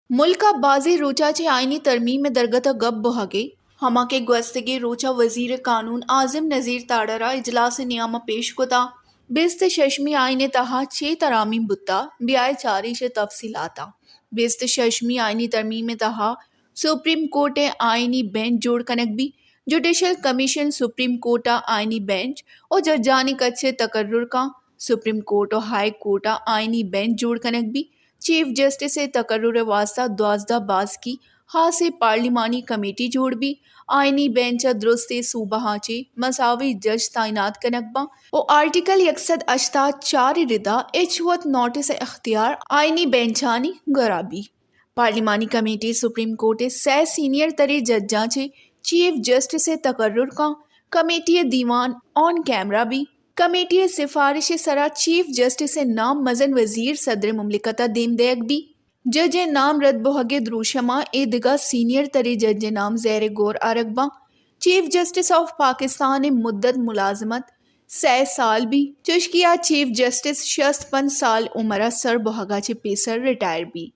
ملک ءَ بازیں روچ ءَ چہ آئینی ترمیم ءِ درگت ءَ گپ بوھگ ءَ، ھما کہ گوستگیں روچ ءَ وزیر قانون عاصم نذیر تاڑر ءَ اجلاس ءِ نیام ءَ پیش کت ءَ، بیست ءُ ششمی آئین ءِ تہا چے ترامیم بوتگ، بیائے چاریں ایشی ءِ تفصیلات ءَ۔ بیست ءُ ششمی آئینی ترمیم ءِ تہا سپریم کورٹ ءِ آئینی بینچ جوڑ کنگ بیت، جوڈیشل کمیشن سپریم کورٹ ءِ آئینی بینچ ءُ ججانی کچ ءِ تقرر کنت۔ سپریم کورٹ ءُ ہائی کورٹ ءِ آئینی بینچ جوڑ کنگ بیت۔ چیف جسٹس ءِ تقرر ءِ واستہ دوازدہ باسکی ہاسیں پارلیمانی کمیٹی جوڑ بیت۔ آئینی بینچ ءَ درستیں صوبہاں چہ مساوی جج تعینات کنگ بنت ءُ آرٹیکل یک سد ہشتاد چار ءِ ردا ہچ وت نوٹس ءِ اختیار آئینی بینچانی گورا بیت۔ پارلیمانی کمیٹی سپریم کورٹ ءِ سئے سینئر تریں ججاں چہ چیف جسٹس ءِ تقرر کنت۔ کمیٹی ءِ دیوان آن کیمرہ بیت۔ کمیٹی ءِ سفارش ءِ سرا چیف جسٹس ءِ نام مزن وزیر صدر مملکت ءَ دیم دئیگ بیت۔ جج ءِ نام رد بوھگ ءِ دروشم ءَ اے دگہ سینئر تریں جج ءِ نام زیر غور آرگ بنت۔ چیف جسٹس آف پاکستان ءِ مدت ملازمت سئے سال بیت، چوشکہ آ چیف جسٹس شست پنچ سال عمر ءَ سر بوھگ ءَ چہ پیسر ریٹائر بیت۔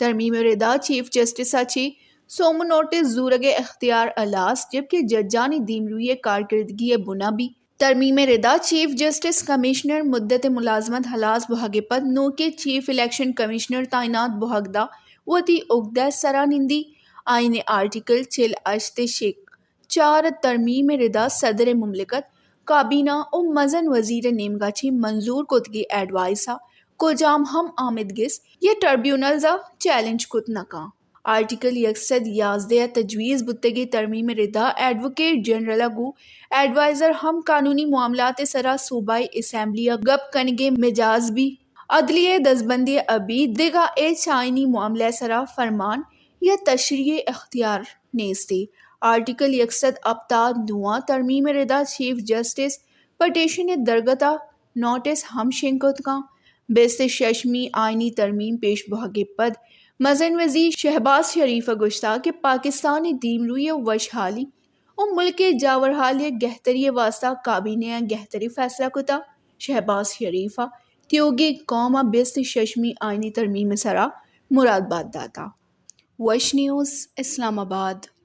ترمیم ءِ ردا چیف جسٹس ءَ چہ سومو نوٹس زورگ ءِ اختیار ہلاس، جبکہ ججانی دیمروئی ءِ کارکردگی ءِ بنا بیت۔ ترمیم ءِ ردا چیف جسٹس کمشنر مدت ملازمت ہلاس بوھگ ءَ پد نوکیں چیف الیکشن کمشنر تعینات بوھگ ءَ وتی اگدہ ءِ سرا نندیت۔ آئین ءِ آرٹیکل چل ہشت ءِ شق چار ءِ ترمیم ءِ ردا صدر مملکت، کابینہ ءُ مزن وزیر ءِ نیمگ ءَ چہ منظور کتگیں ایڈوائس ءَ کجام ہم آمدگس یا ٹربیونلز ءَ چیلنج کت نہ کنت۔ آرٹیکل یک سد یازدہ ءَ تجویز بوتگیں ترمیم ءِ ردا ایڈووکیٹ جنرل ءَ گوں ایڈوائزر ہم قانونی معاملات ءِ سرا صوبائی اسمبلی ءَ گپ کنگ ءِ مجاز بیت۔ عدلیہ ءِ دزبندی ءَ ابید دگہ ہچ آئینی معاملہ ءِ سرا فرمان یا تشریح ءِ اختیار نیست۔ آرٹیکل یک سد ہپتاد نو ءِ ترمیم ءِ ردا چیف جسٹس پٹیشن ءِ درگت ءَ نوٹس ہم شنگ کت کنت۔ بیست ءُ ششمی آئینی ترمیم پیش بوھگ ءَ پد مزن وزیر شہباز شریف ءَ گوشتگ کہ پاکستان ءِ دیمروئی ءُ وشحالی ءُ ملک ءِ جاورحالی ءِ گہتری ءِ واستہ کابینہ ءَ گہتریں فیصلہ کتگ۔ شہباز شریف ءَ تیوگیں قوم ءَ بیست ءُ ششمی آئینی ترمیم ءِ سرا مراد بات داتگ۔ وش نیوز، اسلام آباد۔